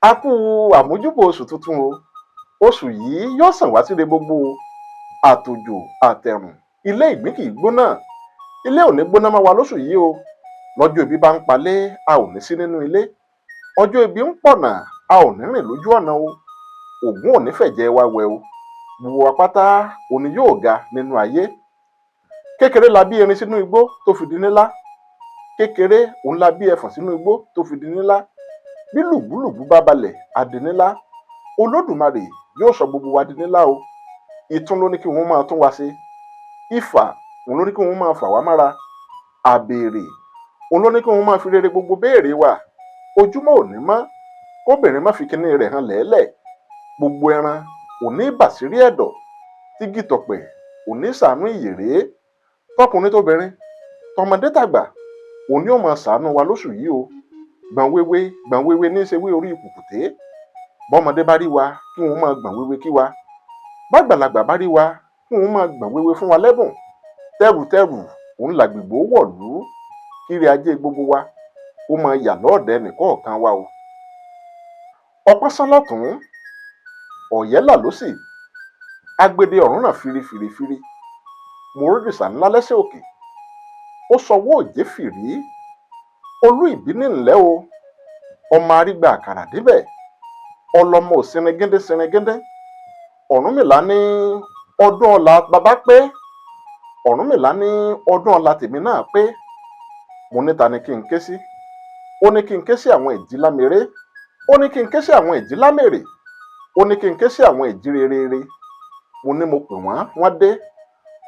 A kú àmójúbà oṣù tuntun o. Oṣù yìí yóò sàn wá síre gbogbo o. Àtòjò àtẹ̀rùn, ilé ìgbín kì í gbóná, ilé ò ní gbóná mọ́ wa lóṣù yìí o. Lọ́jọ́ ebi bá ń palé, a ò ní sí nínú ilé. Ọjọ́ ebi ń pọ̀nà, a ò ní rìn lójú ọ̀nà o. Ògún ò ní fẹ̀jẹ̀ wa wẹ̀ o. Gbogbo wa pátá òní yóò ga nínú ayé. Kékeré la bí erin sínú igbó tó fi di nílá, kékeré òun la bí ẹfọ̀n sínú igbó tó fi di nílá. Bí lùgbúlùgbú bá balẹ̀, á di nílá. Olódùmarè yóò sọ gbogbo wa di nílá o. Ìtún ló ní kí wọ́n máa tún wa ṣe, ifà òun ló ní kí wọ́n máa fà wá mára, àbèrè òun ló ní kí wọ́n máa fi rere gbogbo béèrè wa. Ojúmọ́ ò ní mọ́ kóbìnrin má fi kinní rẹ̀ hàn lẹ́lẹ̀. Gbogbo ẹran ò ní bàṣírí ẹ̀dọ̀, tígi tọ̀pẹ̀ ò ní ṣàánú ìyèré. Tọkùnrin tóbìnrin, tọmọdé tàgbà, òun ni ó máa ṣàánú wa lóṣù yìí o. Gbọ̀n wéwé gbọ̀n wéwé ní í ṣe wé orí kùkùté. Bọ́mọdé bá rí wa, kí wọ́n máa gbọ̀n wéwé kí wa. Bágbàlagbà bá rí wa, kí wọ́n máa gbọ̀n wéwé fún wa lẹ́bùn. Tẹrùtẹrù òun làgbègbè ó wọ̀lú. Kíre ajé gbogbo wa kó máa yà lọ́ọ̀dẹ ẹnìkọ̀ọ̀kan wa o. Ọpọ́n sán lọ́tùn-ún, ọ̀yẹ́là lósì, agbede ọ̀run ràn firifìrìfiri. Mo rórìṣà ńlá lẹ́sẹ̀ òkè, ó sọwọ́ òjé fìrí. Olú ìbíní ńlẹ́ o, ọmọ arígbà àkàrà débẹ̀, ọlọmọ ò sinringíndín sinringíndín. Ọ̀rúnmìlà ní ọdún ọlá bàbá pé, Ọ̀rúnmìlà ní ọdún ọlá tèmi náà pé. Mo ní ta ni kí n ké sí? Ó ní kí n ké sí àwọn ìjìláméré, ó ní kí n ké sí àwọn ìjìlámèrè, ó ní kí n ké sí àwọn ìjírerere. Mo ní mo pè wọ́n, wọ́n dé.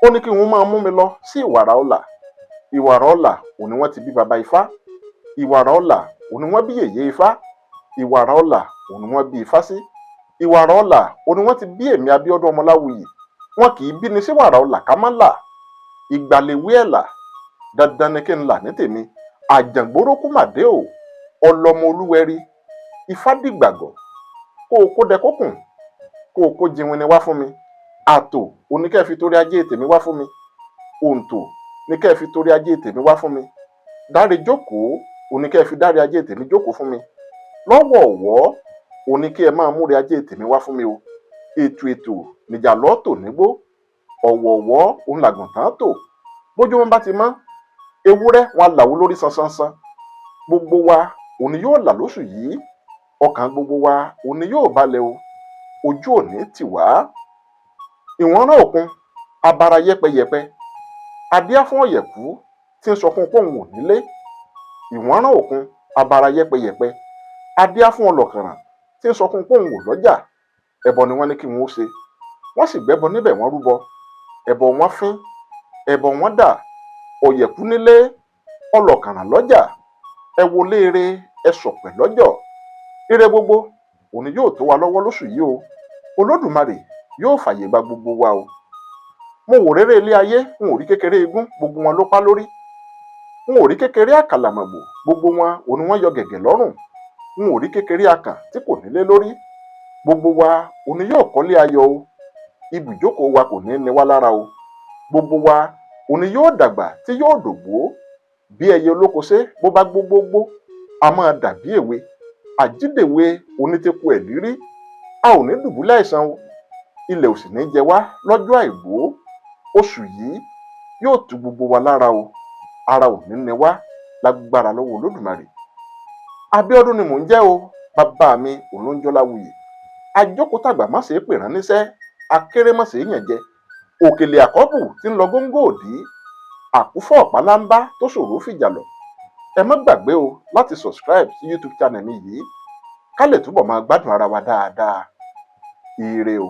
Ó ní kí wọ́n máa mú mi lọ sí Ìwàrà Ọlà. Ìwàrà Ọlà òun ni wọ́n ti bí baba Ifá. Ìwàrà Ọlà òun ni wọ́n bí yèyé Ifá. Ìwàrà Ọlà òun ni wọ́n bí Ifá sí. Ìwàrà Ọlà òun ni wọ́n ti bí èmi Abíọ́dún Ọmọláwuyì. Wọn kì í bí ni sí Wàrà Ọlà ká má là. Ìgbàlèwé ẹ̀là, dandan ni kí n là ní tèmi. Àjàngbórókù màdé o, ọlọmọ olúwẹrí. Ifá dìgbàgọ̀, kó o kó dẹ kókùn, kó o kó jiwinni wá fún mi. Àtò òní kẹ́ ẹ fi torí ajé tèmi wá fún mi. Òǹtò ní kẹ́ ẹ fi torí ajé tèmi wá fún mi. Dáre jókòó òní kẹ́ ẹ fi dáre ajé tèmi jókòó fún mi. Lọ́wọ̀ọ̀wọ́ òní kí ẹ máa múre ajé tèmi wá fún mi o. Ètò ètò nìjà lọ́ọ́ tò nígbó, ọ̀wọ̀ọ̀wọ́ òun làgùntàn tò. Bójúmọ́ bá ti mọ́, ewúrẹ́ wọn làwó lórí sansansan. Gbogbo wa òní yóò là lóṣù yìí. Ọkàn gbogbo wa òní yóò balẹ̀ o. Ojú òní tì wá. Ìwọ̀nrán òkun abara yẹpẹyẹpẹ, adíá fún ọ̀yẹ̀kú tí ń sọkún póun ò nílé. Ìwọ̀nrán òkun abara yẹpẹyẹpẹ, adíá fún ọlọ́kànràn tí ń sọkún póun ò lọ́jà. Ẹbọ ni wọ́n ní kí wọ́n ó ṣe, wọ́n sì gbẹ́bọ níbẹ̀, wọ́n rúbọ ẹbọ, wọn fín ẹbọ, wọn dà. Ọ̀yẹ̀kú nílé, ọlọ́kànràn lọ́jà, ẹ wo léere, ẹ sọ̀pẹ̀ lọ́jọ́. Ire gbogbo òní yóò tó wa lọ́wọ́ lóṣù yìí o. Olódùmarè yóò fàyè gba gbogbo wa o. Mo wò réré ilé ayé, n ò rí kékeré igún, gbogbo wọn ló pa lórí. N ò rí kékeré àkàlàmọ̀gbò, gbogbo wọn òní wọn yọ gẹ̀gẹ̀ lọ́rùn. N ò rí kékeré akàn tí kò nílé lórí. Gbogbo wa òní yóò kọ́lé ayọ̀ o. Ibùjókòó wa kò ní ní wá lára o. Gbogbo wa òní yóò dàgbà tí yóò dògbó. Bí ẹyẹ olókoṣé bó bá gbógbógbó, a máa dàbí èwe. Àjídèwe onítẹ̀kù ẹ̀ lírí. A ò ní dùbúlẹ̀ àìsàn o. Ilẹ̀ ò sì ní jẹ wá lọ́jọ́ àìgbó. Oṣù yìí yóò tu gbogbo wa lára o. Ara ò ní ní wá lágbára lọ́wọ́ Olódùmarè. Abíọ́dún ni mò ń jẹ́ o. Bàbá mi òun ló ń jọ́láwuyì. Ajókòtàgbà má ṣe é pè rán níṣẹ́, akéré má ṣe é yàn jẹ, òkèlè àkọ́bù tí ń lọ góńgó òdì, àkúfọ̀ ọ̀páláńbá tó ṣòro fìjà lọ. Ẹ má gbàgbé o láti subscribe sí YouTube channel mi yìí, ká lè túbọ̀ máa gbádùn ara wa dáadáa. Ire o.